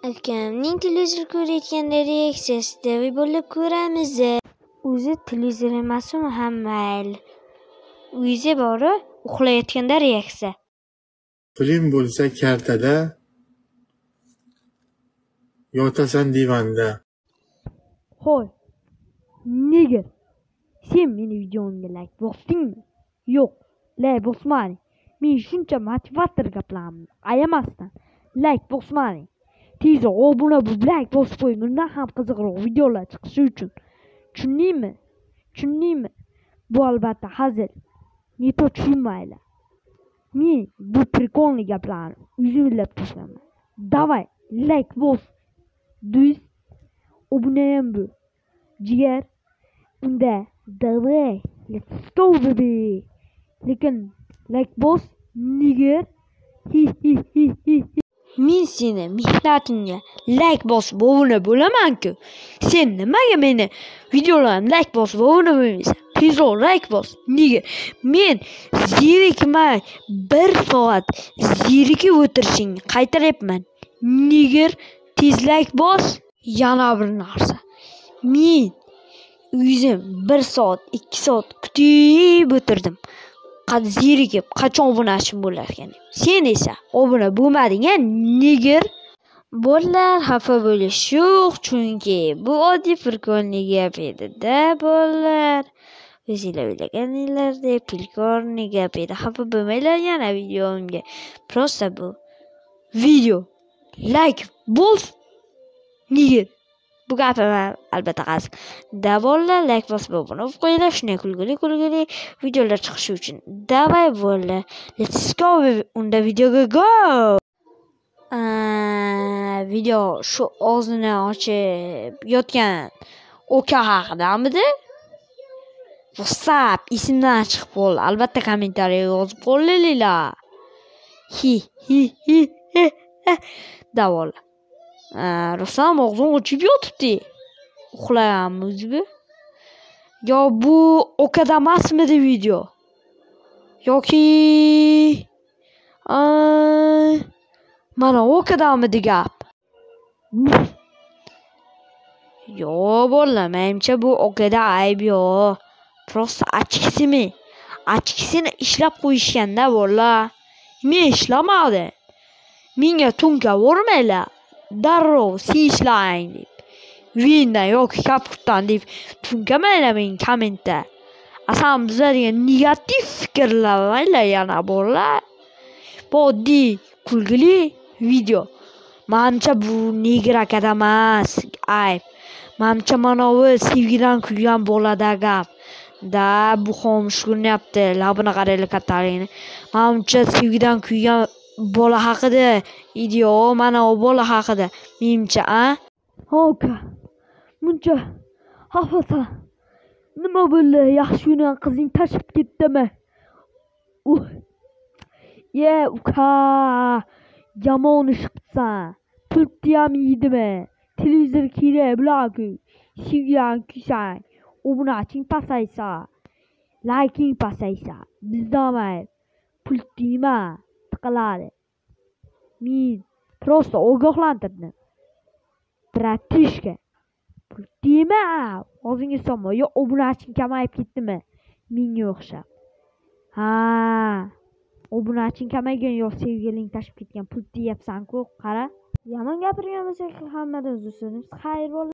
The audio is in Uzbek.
Akamning televizor ko'rayotganda reaksiyasida bo'lib ko'ramiz. O'zi televizor emasmi ham mayli. O'zi bori uxlayotganda reaksiya. Puling bo'lsa kartada, yotasan divanda. Hoy, nigger, sen meni videomga like bosdingmi? Yo'q, like bosmading. Men shuncha motivator gaplarimni ayamasdan like bosmading. Tezroq obuna bo'lib like bosib qo'y, bundan ham qiziqroq videolar chiqishi uchun. Tushundingmi? Tushundingmi? Bu albatta hazil. Ne to tushunmaylar. Men bu prikolni gaplarni o'zim o'ylab topganman. Davay, like bos. Do'st, obuna ham bo'l. Jigar, unda davay, let's go baby. Lekin like bos, nigger. Hi hi hi hi. Men seni mehnatingga like bosib obuna bo'laman-ku. Sen nimaga meni videolarimga like bosib obuna bo'lmaysan? Tezroq like bos. Nega? Men zerikmay 1 soat zerikib o'tirishingni qaytaryapman. Nigger, tez like bos. Yana bir narsa. Men o'zim 1 soat, 2 soat kutib o'tirdim. Zerikib qachon obunachim bo'lar ekan deb. Sen esa obuna bo'lmading-a, nigger. Bolalar xafa bo'lish yo'q, chunki bu oddiy prikolniy gap edi-da, bolalar. O'zinglar o'ylaganinglardek prikolniy gap edi. Xafa bo'lmanglar yana videomga. Prosta bu video like bos, nigger. Bu gapim albatta hazil. Da bolalar like bosib obuna bo'lib qo'yinglar, shunday kulgili videolar chiqishi uchun. Davay bolalar, let's go unda videoga go. Video shu og'zini ochib yotgan oka haqidamidi? WhatsApp esimdan chiqib qoldi. Albatta kommentariyaga yozib qo'yinglar. Hi hi hi hi. Davollar. Rostdan og'zini ochib yotibdi. Uxlayapmi o'zi bu? Yo bu okada emasmidi video? Yoki mana okadamidi gap? Yo bolalar, menimcha bu okada ayb yo'q. Prosta ochkisimi? Ochkisini ishlab qo'yishganda bolalar. Men ishlamadim. Menga to'nka urmanglar. Darrov sen ishlang deb. Vindan yoki Kapkutdan deb to'nkamanglar men kommentda. Asam bizlar degan negativ fikrlamanglar yana bolalar. Bu oddiy kulgili video. Menimcha bu negr akada emas, ayb. Menimcha mana bu sevgidan kuygan bolada gap. Da bu xomush ko'rinyapti, labini qaranglar kattaligini. Menimcha sevgidan kuygan bola haqida video, mana u bola haqida. Menimcha, a? Oka, buncha xafasan. Nima bo'ldi? Yaxshi ko'rgan qizing tashib ketdimi? Ye, uka, yomon ish qilsan. Pulni ham yeydimi? Televizor kerak bular-ku. Sevgidan kuysang, obunaching pasaysa, liking pasaysa, bizdan ayb. Pul tegma, tiqiladi. Men prosta ogohlantirdim. Bratishka, pul tegma, og'zingga solma. Yo obunaching kamayib ketdimi? Menga o'xshab. Ha, obunaching kamaygan yo sevgiling tashib ketgan, pul teyapsan-ku, qara. Yomon gapirgan bo'lsak hammadan uzr so'raymiz. Xayr bo'lsin.